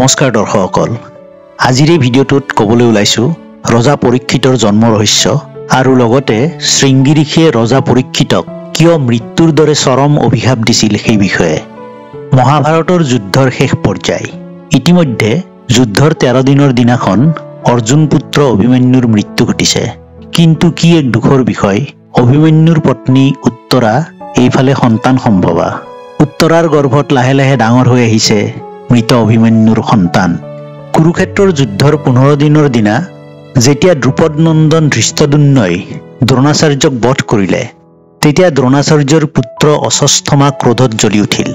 নমস্কাৰ দৰ্শকসকল, আজিৰ এই ভিডিঅ'টোত ক'বলৈ ওলাইছোঁ ৰজা পৰীক্ষিতৰ জন্ম ৰহস্য আৰু লগতে শৃংগী ঋষিয়ে ৰজা পৰীক্ষিতক কিয় মৃত্যুৰ দৰে চৰম অভিশাপ দিছিল সেই বিষয়ে। মহাভাৰতৰ যুদ্ধৰ শেষ পৰ্যায়। ইতিমধ্যে যুদ্ধৰ 13 দিনৰ দিনাখন অৰ্জুন পুত্ৰ অভিমন্যুৰ মৃত্যু ঘটিছে। কিন্তু কি এক দুখৰ বিষয়, অভিমন্যুৰ পত্নী উত্তৰা এইফালে সন্তান সম্ভৱা। উত্তৰাৰ গৰ্ভত লাহে লাহে ডাঙৰ হৈ আহিছে মৃত অভিমন্যুৰ সন্তান। কুৰুক্ষেত্ৰৰ যুদ্ধৰ 15 দিনৰ দিনা যেতিয়া দ্ৰুপদ নন্দন ধৃষ্টদ্যুম্নই দ্ৰোণাচাৰ্যক বধ কৰিলে, তেতিয়া দ্ৰোণাচাৰ্যৰ পুত্ৰ অশ্বত্থামা ক্ৰোধত জ্বলি উঠিল।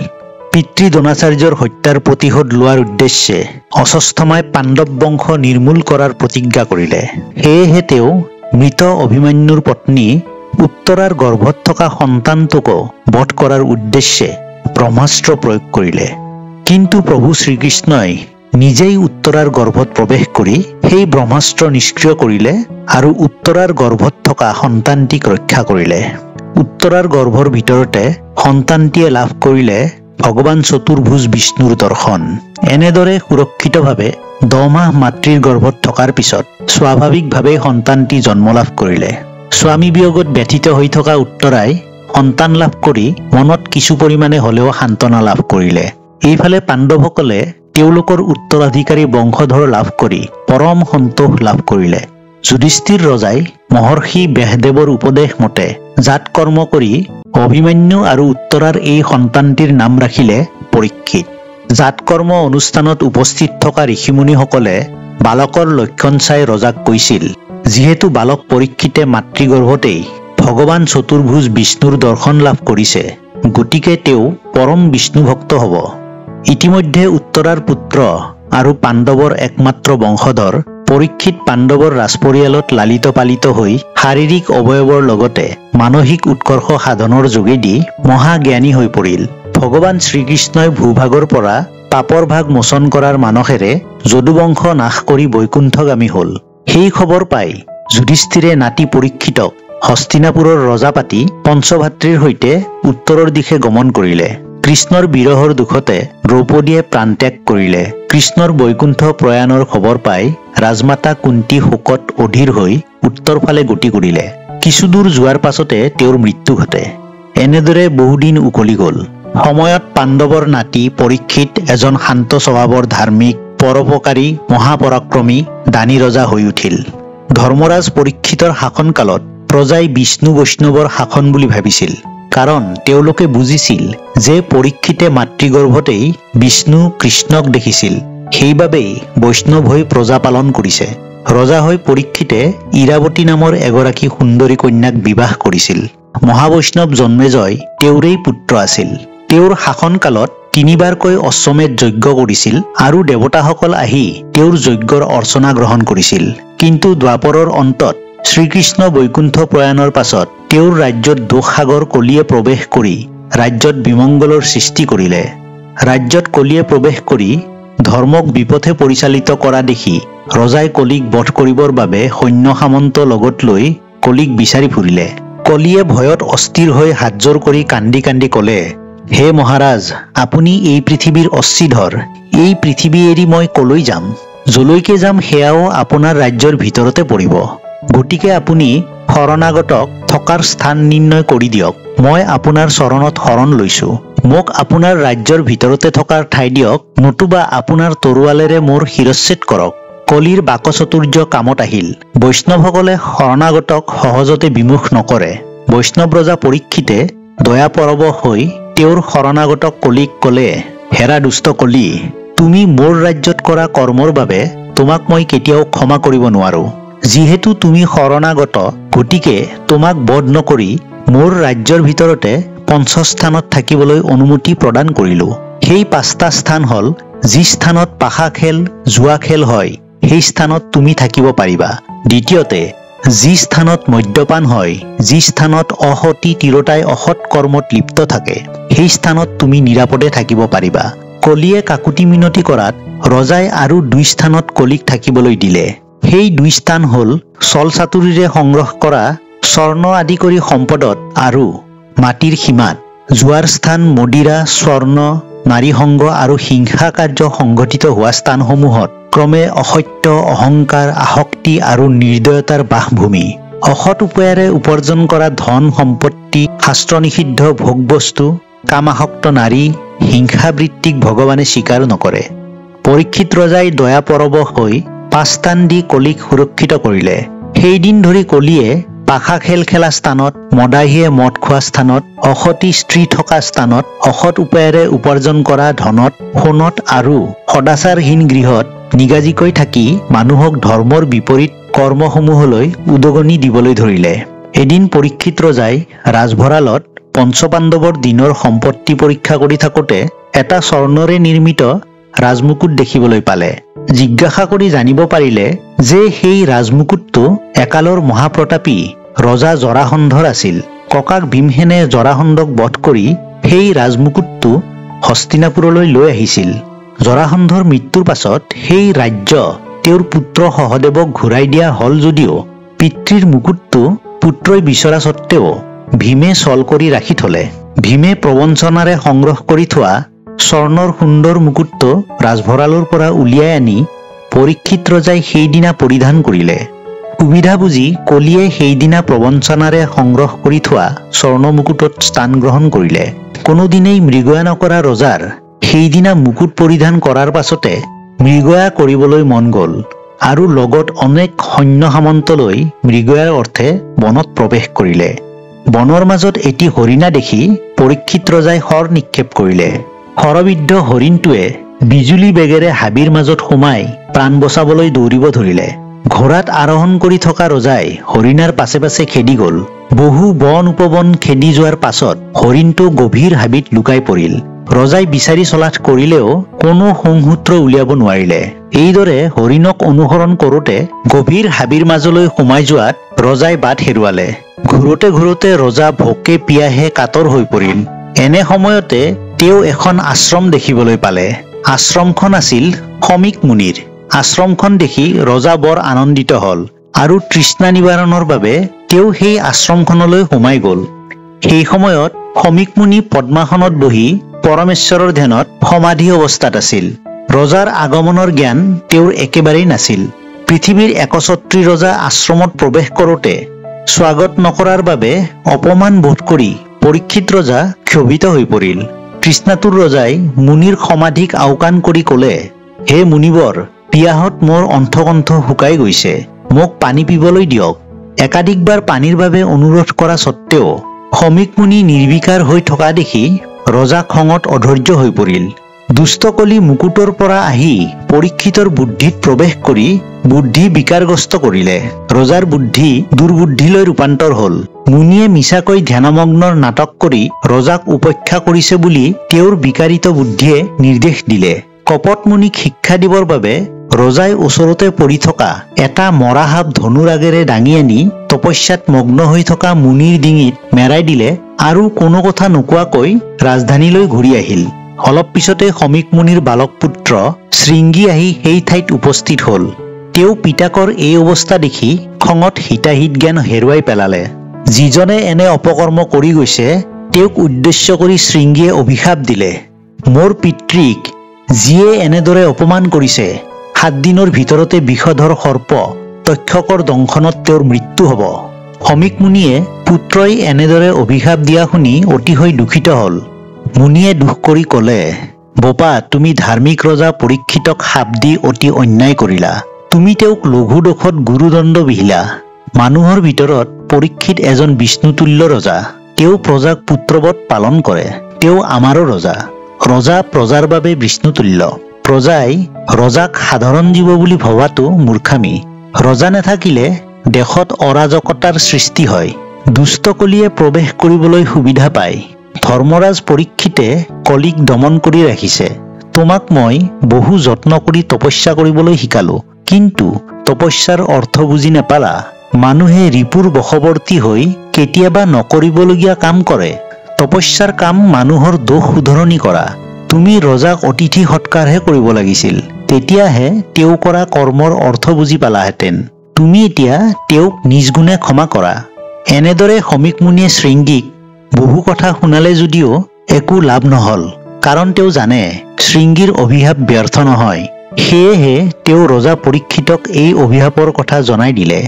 পিতৃ দ্ৰোণাচাৰ্যৰ হত্যাৰ প্ৰতিশোধ লোৱাৰ উদ্দেশ্যে অশ্বত্থামাই পাণ্ডৱ বংশ নিৰ্মূল কৰাৰ প্ৰতিজ্ঞা কৰিলে। সেয়েহে তেওঁ মৃত অভিমন্যুৰ পত্নী উত্তৰাৰ গৰ্ভত থকা সন্তানটোকো বধ কৰাৰ উদ্দেশ্যে ব্ৰহ্মাস্ত্ৰ প্ৰয়োগ কৰিলে। কিন্তু প্ৰভু শ্ৰীকৃষ্ণই নিজেই উত্তৰাৰ গৰ্ভত প্ৰৱেশ কৰি সেই ব্ৰহ্মাস্ত্ৰ নিষ্ক্ৰিয় কৰিলে আৰু উত্তৰাৰ গৰ্ভত থকা সন্তানটিক ৰক্ষা কৰিলে। উত্তৰাৰ গৰ্ভৰ ভিতৰতে সন্তানটিয়ে লাভ কৰিলে ভগৱান চতুৰ্ভুজ বিষ্ণুৰ দৰ্শন। এনেদৰে সুৰক্ষিতভাৱে 10 মাহ মাতৃৰ গৰ্ভত থকাৰ পিছত স্বাভাৱিকভাৱেই সন্তানটি জন্ম লাভ কৰিলে। স্বামী বিয়োগত ব্যথিত হৈ থকা উত্তৰাই সন্তান লাভ কৰি মনত কিছু পৰিমাণে হ'লেও সান্তনা লাভ কৰিলে। এইফালে পাণ্ডৱসকলে তেওঁলোকৰ উত্তৰাধিকাৰী বংশধৰ লাভ কৰি পৰম সন্তোষ লাভ কৰিলে। যুধিষ্ঠিৰ ৰজাই মহৰ্ষি ব্যাসদেৱৰ উপদেশ মতে জাত কৰ্ম কৰি অভিমন্যু আৰু উত্তৰাৰ এই সন্তানটিৰ নাম ৰাখিলে পৰীক্ষিত। জাতকৰ্ম অনুষ্ঠানত উপস্থিত থকা ঋষিমুনিসকলে বালকৰ লক্ষণ চাই ৰজাক কৈছিল, যিহেতু বালক পৰীক্ষিতে মাতৃগৰ্ভতেই ভগৱান চতুৰ্ভুজ বিষ্ণুৰ দৰ্শন লাভ কৰিছে, গতিকে তেওঁ পৰম বিষ্ণুভক্ত হ'ব। ইতিমধ্যে উত্তৰাৰ পুত্ৰ আৰু পাণ্ডৱৰ একমাত্ৰ বংশধৰ পৰীক্ষিত পাণ্ডৱৰ ৰাজপৰিয়ালত লালিত পালিত হৈ শাৰীৰিক অৱয়ৱৰ লগতে মানসিক উৎকৰ্ষ সাধনৰ যোগেদি মহাজ্ঞানী হৈ পৰিল। ভগৱান শ্ৰীকৃষ্ণই ভূভাগৰ পৰা পাপৰ ভাগ মোচন কৰাৰ মানসেৰে যদুবংশ নাশ কৰি বৈকুণ্ঠগামী হ'ল। সেই খবৰ পাই যুধিষ্ঠিৰে নাতি পৰীক্ষিতক হস্তিনাপুৰৰ ৰজা পাতি পঞ্চভাতৃৰ সৈতে উত্তৰৰ দিশে গমন কৰিলে। কৃষ্ণৰ বিৰহৰ দুখতে দ্ৰৌপদীয়ে প্ৰাণত্যাগ কৰিলে। কৃষ্ণৰ বৈকুণ্ঠ প্ৰয়াণৰ খবৰ পাই ৰাজমাতা কুন্তী শোকত অধীৰ হৈ উত্তৰ ফালে গতি কৰিলে। কিছুদূৰ যোৱাৰ পাছতে তেওঁৰ মৃত্যু ঘটে। এনেদৰে বহুদিন উকলি গ'ল। সময়ত পাণ্ডৱৰ নাতি পৰীক্ষিত এজন শান্ত স্বভাৱৰ ধাৰ্মিক, পৰোপকাৰী, মহাপৰাক্ৰমী দানী ৰজা হৈ উঠিল। ধৰ্মৰাজ পৰীক্ষিতৰ শাসনকালত প্ৰজাই বিষ্ণু বৈষ্ণৱৰ শাসন বুলি ভাবিছিল, কাৰণ তেওঁলোকে বুজিছিল যে পৰীক্ষিতে মাতৃগৰ্ভতেই বিষ্ণু কৃষ্ণক দেখিছিল, সেইবাবেই বৈষ্ণৱ হৈ প্ৰজা পালন কৰিছে। ৰজা হৈ পৰীক্ষিতে ইৰাৱতী নামৰ এগৰাকী সুন্দৰী কন্যাক বিবাহ কৰিছিল। মহাবৈষ্ণৱ জন্মেজয় তেওঁৰেই পুত্ৰ আছিল। তেওঁৰ শাসনকালত তিনিবাৰকৈ অশ্বমেধ যজ্ঞ কৰিছিল আৰু দেৱতাসকল আহি তেওঁৰ যজ্ঞৰ অৰ্চনা গ্ৰহণ কৰিছিল। কিন্তু দ্বাপৰৰ অন্তত শ্ৰীকৃষ্ণ বৈকুণ্ঠ প্ৰয়াণৰ পাছত তেওঁৰ ৰাজ্যত দোষসাগৰ কলিয়ে প্ৰৱেশ কৰি ৰাজ্যত বিমংগলৰ সৃষ্টি কৰিলে। ৰাজ্যত কলিয়ে প্ৰৱেশ কৰি ধৰ্মক বিপথে পৰিচালিত কৰা দেখি ৰজাই কলিক বধ কৰিবৰ বাবে সৈন্য সামন্ত লগত লৈ কলিক বিচাৰি ফুৰিলে। কলিয়ে ভয়ত অস্থিৰ হৈ হাতযোৰ কৰি কান্দি কান্দি ক'লে, হে মহাৰাজ, আপুনি এই পৃথিৱীৰ অশ্বিধৰ। এই পৃথিৱী এৰি মই কলৈ যাম? যলৈকে যাম সেয়াও আপোনাৰ ৰাজ্যৰ ভিতৰতে পৰিব। গতিকে আপুনি শৰণাগতক থকাৰ স্থান নিৰ্ণয় কৰি দিয়ক। মই আপোনাৰ চৰণত শৰণ লৈছো। মোক আপোনাৰ ৰাজ্যৰ ভিতৰতে থকাৰ ঠাই দিয়ক, নতুবা আপোনাৰ তৰোৱালেৰে মোৰ শিৰচ্ছেদ কৰক। কলিৰ বাকচতুৰ্য কামত আহিল। বৈষ্ণৱসকলে শৰণাগতক সহজতে বিমুখ নকৰে। বৈষ্ণৱ ৰজা পৰীক্ষিতে দয়া পৰৱশ হৈ তেওঁৰ শৰণাগতক কলিক ক'লে, হেৰা দুষ্ট কলি, তুমি মোৰ ৰাজ্যত কৰা কৰ্মৰ বাবে তোমাক মই কেতিয়াও ক্ষমা কৰিব নোৱাৰো। যিহেতু তুমি শৰণাগত, গতিকে তোমাক বধ নকৰি মোৰ ৰাজ্যৰ ভিতৰতে পঞ্চস্থানত থাকিবলৈ অনুমতি প্ৰদান কৰিলো। সেই 5টা স্থান হ'ল, যি স্থানত পাশা খেল, জুৱা খেল হয়, সেই স্থানত তুমি থাকিব পাৰিবা। দ্বিতীয়তে, যি স্থানত মদ্যপান হয়, যি স্থানত অসতী তিৰোতাই অসৎ কৰ্মত লিপ্ত থাকে, সেই স্থানত তুমি নিৰাপদে থাকিব পাৰিবা। কলিয়ে কাকুতি মিনতি কৰাত ৰজাই আৰু 2 স্থানত কলিক থাকিবলৈ দিলে। সেই 2 স্থান হ'ল চল চাতুৰীৰে সংগ্ৰহ কৰা স্বৰ্ণ আদি কৰি সম্পদত আৰু মাটিৰ সীমাত। যোৱাৰ স্থান মদিৰা, স্বৰ্ণ, নাৰীসংগ আৰু হিংসা কাৰ্য সংঘটিত হোৱা স্থানসমূহত ক্ৰমে অসত্য, অহংকাৰ, আসক্তি আৰু নিৰ্দয়তাৰ বাসভূমি। অসৎ উপায়েৰে উপাৰ্জন কৰা ধন সম্পত্তি, শাস্ত্ৰ নিষিদ্ধ ভোগবস্তু, কামাসক্ত নাৰী, হিংসাবৃত্তিক ভগৱানে স্বীকাৰ নকৰে। পৰীক্ষিত ৰজাই দয়া পৰৱশ হৈ পাঁচস্থান দি কলিক সুৰক্ষিত কৰিলে। সেইদিন ধৰি কলিয়ে পাশা খেল খেলা স্থানত, মদাহীয়ে মদ খোৱা স্থানত, অসতী স্ত্ৰী থকা স্থানত, অসৎ উপায়েৰে উপাৰ্জন কৰা ধনত, সোণত আৰু সদাচাৰহীন গৃহত নিগাজিকৈ থাকি মানুহক ধৰ্মৰ বিপৰীত কৰ্মসমূহলৈ উদগনি দিবলৈ ধৰিলে। এদিন পৰীক্ষিত ৰজাই ৰাজভঁৰালত পঞ্চপাণ্ডৱৰ দিনৰ সম্পত্তি পৰীক্ষা কৰি থাকোঁতে এটা স্বৰ্ণৰে নিৰ্মিত ৰাজমুকুট দেখিবলৈ পালে। জিজ্ঞাসা কৰি জানিব পাৰিলে যে সেই ৰাজমুকুটটো একালৰ মহাপ্ৰতাপী ৰজা জৰাসন্ধৰ আছিল। ককাক ভীমসেনে জৰাসন্ধক বধ কৰি সেই ৰাজমুকুটটো হস্তিনাপুৰলৈ লৈ আহিছিল। জৰাসন্ধৰ মৃত্যুৰ পাছত সেই ৰাজ্য তেওঁৰ পুত্ৰ সহদেৱক ঘূৰাই দিয়া হ'ল যদিও পিতৃৰ মুকুটটো পুত্ৰই বিচৰা সত্ত্বেও ভীমে ছল কৰি ৰাখি থলে। ভীমে প্ৰবঞ্চনাৰে সংগ্ৰহ কৰি থোৱা স্বৰ্ণৰ সুন্দৰ মুকুটটো ৰাজভঁৰালৰ পৰা উলিয়াই আনি পৰীক্ষিত ৰজাই সেইদিনা পৰিধান কৰিলে। সুবিধা বুজি কলিয়ে সেইদিনা প্ৰবঞ্চনাৰে সংগ্ৰহ কৰি থোৱা স্বৰ্ণ মুকুটত স্থান গ্ৰহণ কৰিলে। কোনোদিনেই মৃগয়া নকৰা ৰজাৰ সেইদিনা মুকুট পৰিধান কৰাৰ পাছতে মৃগয়া কৰিবলৈ মন গ'ল আৰু লগত অনেক সৈন্য সামন্ত লৈ মৃগয়াৰ অৰ্থে বনত প্ৰৱেশ কৰিলে। বনৰ মাজত এটি হৰিণা দেখি পৰীক্ষিত ৰজাই শৰ নিক্ষেপ কৰিলে। শৰবিদ্ধ হৰিণটোৱে বিজুলী বেগেৰে হাবিৰ মাজত সোমাই প্ৰাণ বচাবলৈ দৌৰিব ধৰিলে। ঘোঁৰাত আৰোহণ কৰি থকা ৰজাই হৰিণাৰ পাছে পাছে খেদি গ'ল। বহু বন উপবন খেদি যোৱাৰ পাছত হৰিণটো গভীৰ হাবিত লুকাই পৰিল। ৰজাই বিচাৰি চলাথ কৰিলেও কোনো সংসূত্ৰ উলিয়াব নোৱাৰিলে। এইদৰে হৰিণক অনুসৰণ কৰোঁতে গভীৰ হাবিৰ মাজলৈ সোমাই যোৱাত ৰজাই বাট হেৰুৱালে। ঘূৰোতে ঘূৰোতে ৰজা ভোকে পিয়াহে কাতৰ হৈ পৰিল। এনে সময়তে তেওঁ এখন আশ্ৰম দেখিবলৈ পালে। আশ্ৰমখন আছিল শমীক মুনিৰ। আশ্ৰমখন দেখি ৰজা বৰ আনন্দিত হ'ল আৰু তৃষ্ণা নিবাৰণৰ বাবে তেওঁ সেই আশ্ৰমখনলৈ সোমাই গ'ল। সেই সময়ত শমীক মুনি পদ্মাসনত বহি পৰমেশ্বৰৰ ধ্যানত সমাধি অৱস্থাত আছিল। ৰজাৰ আগমনৰ জ্ঞান তেওঁৰ একেবাৰেই নাছিল। পৃথিৱীৰ একছত্ৰী ৰজা আশ্ৰমত প্ৰৱেশ কৰোঁতে স্বাগত নকৰাৰ বাবে অপমান বোধ কৰি পৰীক্ষিত ৰজা ক্ষোভিত হৈ পৰিল। তৃষ্ণাতুৰ ৰজাই মুনিৰ সমাধিক আওকাণ কৰি ক'লে, হে মুনিবৰ, পিয়াহত মোৰ অণ্ঠকণ্ঠ শুকাই গৈছে, মোক পানী পিবলৈ দিয়ক। একাধিকবাৰ পানীৰ বাবে অনুৰোধ কৰা সত্ত্বেও শমীক মুনি নিৰ্বিকাৰ হৈ থকা দেখি ৰজা খঙত অধৈৰ্য হৈ পৰিল। দুষ্টকলি মুকুটৰ পৰা আহি পৰীক্ষিতৰ বুদ্ধিত প্ৰৱেশ কৰি বুদ্ধি বিকাৰগ্ৰস্ত কৰিলে। ৰজাৰ বুদ্ধি দুৰ্বুদ্ধিলৈ ৰূপান্তৰ হ'ল। মুনিয়ে মিছাকৈ ধ্যানমগ্নৰ নাটক কৰি ৰজাক উপেক্ষা কৰিছে বুলি তেওঁৰ বিকাৰিত বুদ্ধিয়ে নিৰ্দেশ দিলে। কপট মুনিক শিক্ষা দিবৰ বাবে ৰজাই ওচৰতে পৰি থকা এটা মৰা সাপ ধনুৰ আগেৰে দাঙি আনি তপস্যাত মগ্ন হৈ থকা মুনিৰ ডিঙিত মেৰাই দিলে আৰু কোনো কথা নোকোৱাকৈ ৰাজধানীলৈ ঘূৰি আহিল। অলপ পিছতে শমীক মুনিৰ বালক পুত্ৰ শৃংগী আহি সেই ঠাইত উপস্থিত হ'ল। তেওঁ পিতাকৰ এই অৱস্থা দেখি খঙত হিতাহিত জ্ঞান হেৰুৱাই পেলালে। যিজনে এনে অপকৰ্ম কৰি গৈছে তেওঁক উদ্দেশ্য কৰি শৃংগীয়ে অভিশাপ দিলে, মোৰ পিতৃক যিয়ে এনেদৰে অপমান কৰিছে, 7 দিনৰ ভিতৰতে বিষধৰ সৰ্প তক্ষকৰ দংশনত তেওঁৰ মৃত্যু হ'ব। শমীক মুনিয়ে পুত্ৰই এনেদৰে অভিশাপ দিয়া শুনি অতিশয় দুখিত হ'ল। মুনিয়ে দুখ কৰি ক'লে, বোপা, তুমি ধাৰ্মিক ৰজা পৰীক্ষিতক শাপ দি অতি অন্যায় কৰিলা। তুমি তেওঁক লঘু দোষত গুৰুদণ্ড বিহিলা। মানুহৰ ভিতৰত পৰীক্ষিত এজন বিষ্ণুতুল্য ৰজা। তেওঁ প্ৰজাক পুত্ৰবৎ পালন কৰে। তেওঁ আমাৰো ৰজা। ৰজা প্ৰজাৰ বাবে বিষ্ণুতুল্য। প্ৰজাই ৰজাক সাধাৰণ জীৱ বুলি ভবাটো মূৰ্খামি। ৰজা নাথাকিলে দেশত অৰাজকতাৰ সৃষ্টি হয়। দুষ্টকলিয়ে প্ৰৱেশ কৰিবলৈ সুবিধা পায়। ধৰ্মৰাজ পৰীক্ষিতে কলিক দমন কৰি ৰাখিছে। তোমাক মই বহু যত্ন কৰি তপস্যা কৰিবলৈ শিকালো, কিন্তু তপস্যাৰ অৰ্থ বুজি নাপালা। মানুহে ৰিপুৰ বশৱৰ্তী হৈ কেতিয়াবা নকৰিবলগীয়া কাম কৰে। তপস্যাৰ কাম মানুহৰ দোষ শুধৰণি কৰা। তুমি ৰজাক অতিথি সৎকাৰহে কৰিব লাগিছিল, তেতিয়াহে তেওঁ কৰা কৰ্মৰ অৰ্থ বুজি পালাহেঁতেন। তুমি এতিয়া তেওঁক নিজ গুণে ক্ষমা কৰা। এনেদৰে শমীক মুনিয়ে শৃংগীক বহু কথা শুনালে যদিও একো লাভ নহল। কাৰণ তেওঁ জানে শৃংগীৰ অভিশাপ ব্যৰ্থ নহয়। সেয়েহে তেওঁ ৰজা পৰীক্ষিতক এই অভিশাপৰ কথা জনাই দিলে।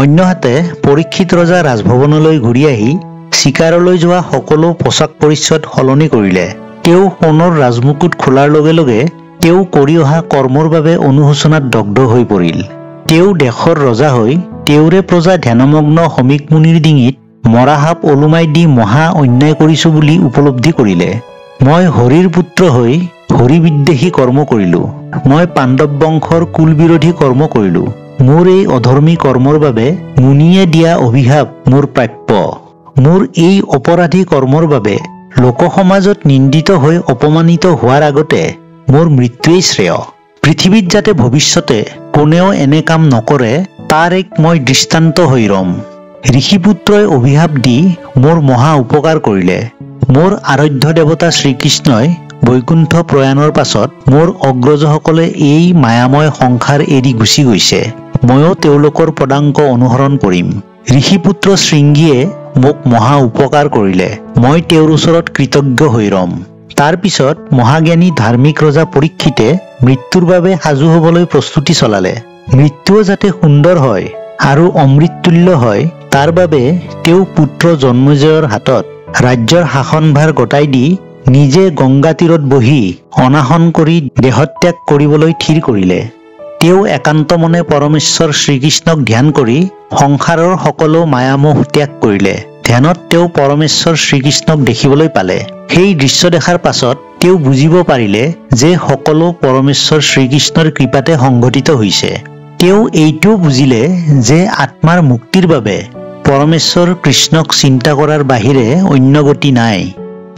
অন্যহাতে পৰীক্ষিত ৰজা ৰাজভৱনলৈ ঘূৰি আহি চিকাৰলৈ যোৱা সকলো পোছাক পৰিচ্ছদ সলনি কৰিলে। তেওঁ সোণৰ ৰাজমুকুট খোলাৰ লগে লগে তেওঁ কৰি অহা কৰ্মৰ বাবে অনুশোচনাত দগ্ধ হৈ পৰিল। তেওঁ দেশৰ ৰজা হৈ তেওঁৰে প্ৰজা ধ্যানমগ্ন শমীক মুনিৰ ডিঙিত মৰা সাপ ওলোমাই দি মহা অন্যায় কৰিছো বুলি উপলব্ধি কৰিলে। মই হৰিৰ পুত্ৰ হৈ হৰিবিদ্বেষী কৰ্ম কৰিলো। মই পাণ্ডৱ বংশৰ কুলবিৰোধী কৰ্ম কৰিলো। মোৰ এই অধৰ্মী কৰ্মৰ বাবে মুনিয়ে দিয়া অভিশাপ মোৰ প্ৰাপ্য। মোৰ এই অপৰাধী কৰ্মৰ বাবে লোকসমাজত নিন্দিত হৈ অপমানিত হোৱাৰ আগতে মোৰ মৃত্যুৱেই শ্ৰেয়। পৃথিৱীত যাতে ভৱিষ্যতে কোনেও এনে কাম নকৰে তাৰ এক মই দৃষ্টান্ত হৈ ৰম। ঋষিপুত্ৰই অভিশাপ দি মোৰ মহা উপকাৰ কৰিলে। মোৰ আৰাধ্য দেৱতা শ্ৰীকৃষ্ণই বৈকুণ্ঠ প্ৰয়াণৰ পাছত মোৰ অগ্ৰজসকলে এই মায়াময় সংসাৰ এৰি গুচি গৈছে। ময়ো তেওঁলোকৰ পদাংক অনুসৰণ কৰিম। ঋষিপুত্ৰ শৃংগীয়ে মোক মহা উপকাৰ কৰিলে। মই তেওঁৰ ওচৰত কৃতজ্ঞ হৈ ৰম। তাৰ পিছত মহাজ্ঞানী ধাৰ্মিক ৰজা পৰীক্ষিতে মৃত্যুৰ বাবে সাজু হ'বলৈ প্ৰস্তুতি চলালে। মৃত্যুও যাতে সুন্দৰ হয় আৰু অমৃততুল্য হয় তাৰ বাবে তেওঁ পুত্ৰ জন্মেজয়ৰ হাতত ৰাজ্যৰ শাসনভাৰ গতাই দি নিজে গংগা তীৰত বহি অনাশন কৰি দেহত্যাগ কৰিবলৈ থিৰ কৰিলে। তেওঁ একান্ত মনে পৰমেশ্বৰ শ্ৰীকৃষ্ণক ধ্যান কৰি সংসাৰৰ সকলো মায়ামোহ ত্যাগ কৰিলে। ধ্যানত তেওঁ পৰমেশ্বৰ শ্ৰীকৃষ্ণক দেখিবলৈ পালে। সেই দৃশ্য দেখাৰ পাছত তেওঁ বুজিব পাৰিলে যে সকলো পৰমেশ্বৰ শ্ৰীকৃষ্ণৰ কৃপাতে সংঘটিত হৈছে। তেওঁ এইটোও বুজিলে যে আত্মাৰ মুক্তিৰ বাবে পৰমেশ্বৰ কৃষ্ণক চিন্তা কৰাৰ বাহিৰে অন্য গতি নাই।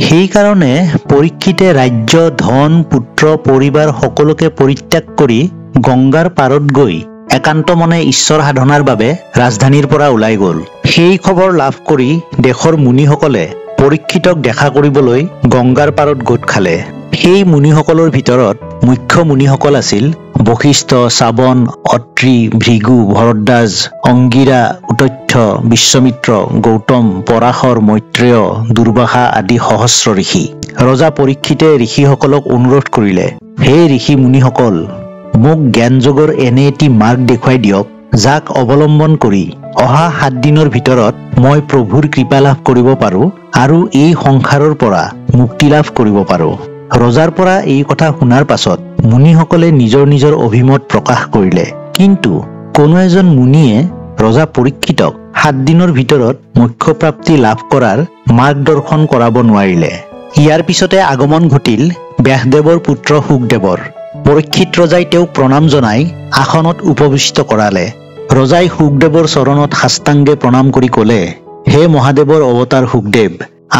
সেইকাৰণে পৰীক্ষিতে ৰাজ্য, ধন, পুত্ৰ, পৰিবাৰ সকলোকে পৰিত্যাগ কৰি গংগাৰ পাৰত গৈ একান্ত মনে ঈশ্বৰ সাধনাৰ বাবে ৰাজধানীৰ পৰা ওলাই গ'ল। সেই খবৰ লাভ কৰি দেশৰ মুনিসকলে পৰীক্ষিতক দেখা কৰিবলৈ গংগাৰ পাৰত গোট খালে। সেই মুনিসকলৰ ভিতৰত মুখ্য মুনিসকল আছিল বশিষ্ঠ, চাবন, অত্ৰি, ভৃগু, ভৰদ্বাজ, অংগিৰা, উতথ্য, বিশ্বামিত্ৰ, গৌতম, পৰাশৰ, মৈত্ৰেয়, দুৰ্বাসা আদি সহস্ৰ ঋষি। ৰজা পৰীক্ষিতে ঋষিসকলক অনুৰোধ কৰিলে, হে ঋষি মুনিসকল, মোক জ্ঞানযোগৰ এনে এটি মাৰ্গ দেখুৱাই দিয়ক যাক অৱলম্বন কৰি অহা 7 দিনৰ ভিতৰত মই প্ৰভুৰ কৃপা লাভ কৰিব পাৰো আৰু এই সংসাৰৰ পৰা মুক্তি লাভ কৰিব পাৰো। ৰজাৰ পৰা এই কথা শুনাৰ পাছত মুনিসকলে নিজৰ নিজৰ অভিমত প্ৰকাশ কৰিলে। কিন্তু কোনো এজন মুনিয়ে ৰজা পৰীক্ষিতক 7 দিনৰ ভিতৰত মোক্ষপ্ৰাপ্তি লাভ কৰাৰ মাৰ্গদৰ্শন কৰাব নোৱাৰিলে। ইয়াৰ পিছতে আগমন ঘটিল ব্যাসদেৱৰ পুত্ৰ শুকদেৱৰ। পৰীক্ষিত ৰজাই তেওঁক প্ৰণাম জনাই আসনত উপবিষ্ট কৰালে। ৰজাই শুকদেৱৰ চৰণত সাষ্টাংগে প্ৰণাম কৰি ক'লে, হে মহাদেৱৰ অৱতাৰ শুকদেৱ,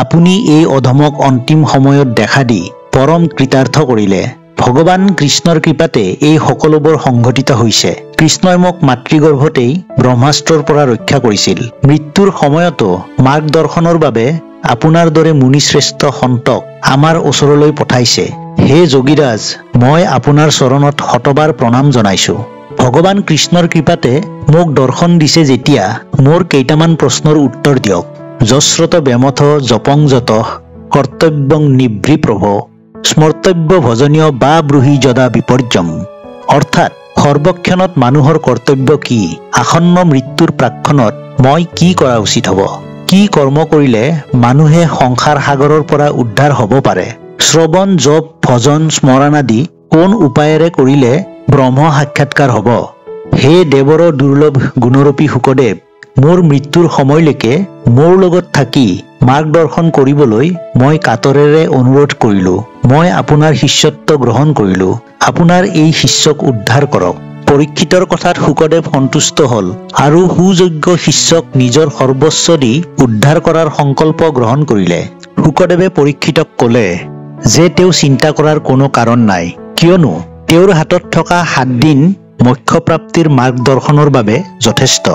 আপুনি এই অধমক অন্তিম সময়ত দেখা দি পৰম কৃতাৰ্থ কৰিলে। ভগৱান কৃষ্ণৰ কৃপাতে এই সকলোবোৰ সংঘটিত হৈছে। কৃষ্ণই মোক মাতৃগৰ্ভতেই ব্ৰহ্মাস্ত্ৰৰ পৰা ৰক্ষা কৰিছিল। মৃত্যুৰ সময়তো মাৰ্গদৰ্শনৰ বাবে আপোনাৰ দৰে মুনিশ্ৰেষ্ঠ সন্তক আমাৰ ওচৰলৈ পঠাইছে। হে যোগীৰাজ, মই আপোনাৰ চৰণত শতবাৰ প্ৰণাম জনাইছো। ভগৱান কৃষ্ণৰ কৃপাতে মোক দৰ্শন দিছে যেতিয়া মোৰ কেইটামান প্ৰশ্নৰ উত্তৰ দিয়ক। যশ্ৰত বেমথ জপং যত কৰ্তব্যং নিভৃ প্ৰভ স্মৰ্তব্য ভজনীয় বা ব্ৰূহি যদা বিপৰ্যম। অৰ্থাৎ সৰ্বক্ষণত মানুহৰ কৰ্তব্য কি? আসন্ন মৃত্যুৰ প্ৰাকক্ষণত মই কি কৰা উচিত হ'ব? কি কৰ্ম কৰিলে মানুহে সংসাৰ সাগৰৰ পৰা উদ্ধাৰ হ'ব পাৰে? শ্ৰৱণ, জপ, ভজন, স্মৰণ আদি কোন উপায়েৰে কৰিলে ব্ৰহ্ম সাক্ষাৎকাৰ হ'ব? হে দেৱৰ দুৰ্লভ গুণৰূপী শুকদেৱ, মোৰ মৃত্যুৰ সময়লৈকে মোৰ লগত থাকি মাৰ্গদৰ্শন কৰিবলৈ মই কাতৰেৰে অনুৰোধ কৰিলো। মই আপোনাৰ শিষ্যত্ব গ্ৰহণ কৰিলো। আপোনাৰ এই শিষ্যক উদ্ধাৰ কৰক। পৰীক্ষিতৰ কথাত শুকদেৱ সন্তুষ্ট হ'ল আৰু সুযোগ্য শিষ্যক নিজৰ সৰ্বস্ব দি উদ্ধাৰ কৰাৰ সংকল্প গ্ৰহণ কৰিলে। শুকদেৱে পৰীক্ষিতক ক'লে যে তেওঁ চিন্তা কৰাৰ কোনো কাৰণ নাই, কিয়নো তেওঁৰ হাতত থকা 7 দিন মোক্ষপ্ৰাপ্তিৰ মাৰ্গদৰ্শনৰ বাবে যথেষ্ট।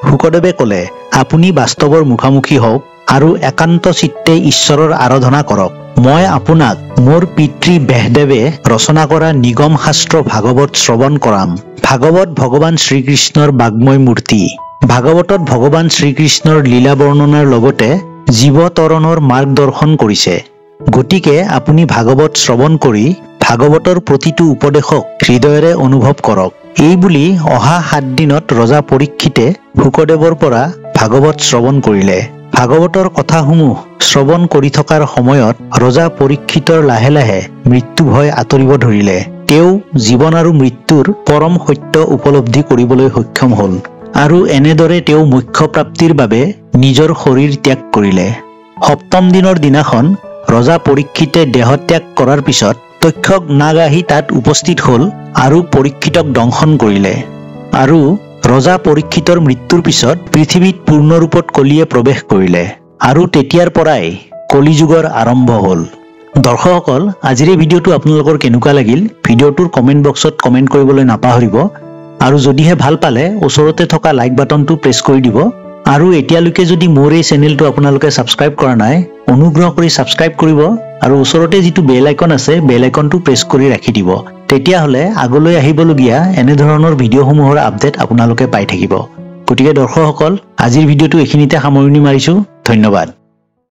শুকদেৱে ক'লে, আপুনি বাস্তৱৰ মুখামুখি হওক আৰু একান্ত চিত্তে ঈশ্বৰৰ আৰাধনা কৰক। মই আপোনাক মোৰ পিতৃ ব্যাসদেৱে ৰচনা কৰা নিগম শাস্ত্ৰ ভাগৱত শ্ৰৱণ কৰাম। ভাগৱত ভগৱান শ্ৰীকৃষ্ণৰ বাগ্ময় মূৰ্তি। ভাগৱতত ভগৱান শ্ৰীকৃষ্ণৰ লীলা বৰ্ণনাৰ লগতে জীৱতৰণৰ মাৰ্গদৰ্শন কৰিছে। গতিকে আপুনি ভাগৱত শ্ৰৱণ কৰি ভাগৱতৰ প্ৰতিটো উপদেশক হৃদয়েৰে অনুভৱ কৰক। এই বুলি অহা 7 দিনত ৰজা পৰীক্ষিতে শুকদেৱৰ পৰা ভাগৱত শ্ৰৱণ কৰিলে। ভাগৱতৰ কথাসমূহ শ্ৰৱণ কৰি থকাৰ সময়ত ৰজা পৰীক্ষিতৰ লাহে লাহে মৃত্যু ভয় আঁতৰিব ধৰিলে। তেওঁ জীৱন আৰু মৃত্যুৰ পৰম সত্য উপলব্ধি কৰিবলৈ সক্ষম হ'ল আৰু এনেদৰে তেওঁ মোক্ষ প্ৰাপ্তিৰ বাবে নিজৰ শৰীৰ ত্যাগ কৰিলে। সপ্তম দিনৰ দিনাখন ৰজা পৰীক্ষিতে দেহত্যাগ কৰাৰ পিছত তক্ষক নাগ আহি তাত উপস্থিত হ'ল আৰু পৰীক্ষিতক দংশন কৰিলে। আৰু ৰজা পৰীক্ষিতৰ মৃত্যুৰ পিছত পৃথিৱীত পূৰ্ণৰূপত কলিয়ে প্ৰৱেশ কৰিলে আৰু তেতিয়াৰ পৰাই কলিযুগৰ আৰম্ভ হ'ল। দৰ্শকসকল, আজিৰ এই ভিডিঅ'টো আপোনালোকৰ কেনেকুৱা লাগিল ভিডিঅ'টোৰ কমেণ্ট বক্সত কমেণ্ট কৰিবলৈ নাপাহৰিব আৰু যদিহে ভাল পালে ওচৰতে থকা লাইক বাটনটো প্ৰেছ কৰি দিব। আৰু এতিয়ালৈকে যদি মোৰ এই চেনেলটো আপোনালোকে ছাবস্ক্ৰাইব কৰা নাই, অনুগ্ৰহ কৰি ছাবস্ক্ৰাইব কৰিব আৰু ওচৰতে যিটো বেল আইকন আছে বেল আইকনটো প্ৰেছ কৰি ৰাখি দিব। তেতিয়াহ'লে আগলৈ আহিবলগীয়া এনেধৰণৰ ভিডিঅ'সমূহৰ আপডেট আপোনালোকে পাই থাকিব। গতিকে দৰ্শকসকল, আজিৰ ভিডিঅ'টো এইখিনিতে সামৰণি মাৰিছোঁ। ধন্যবাদ।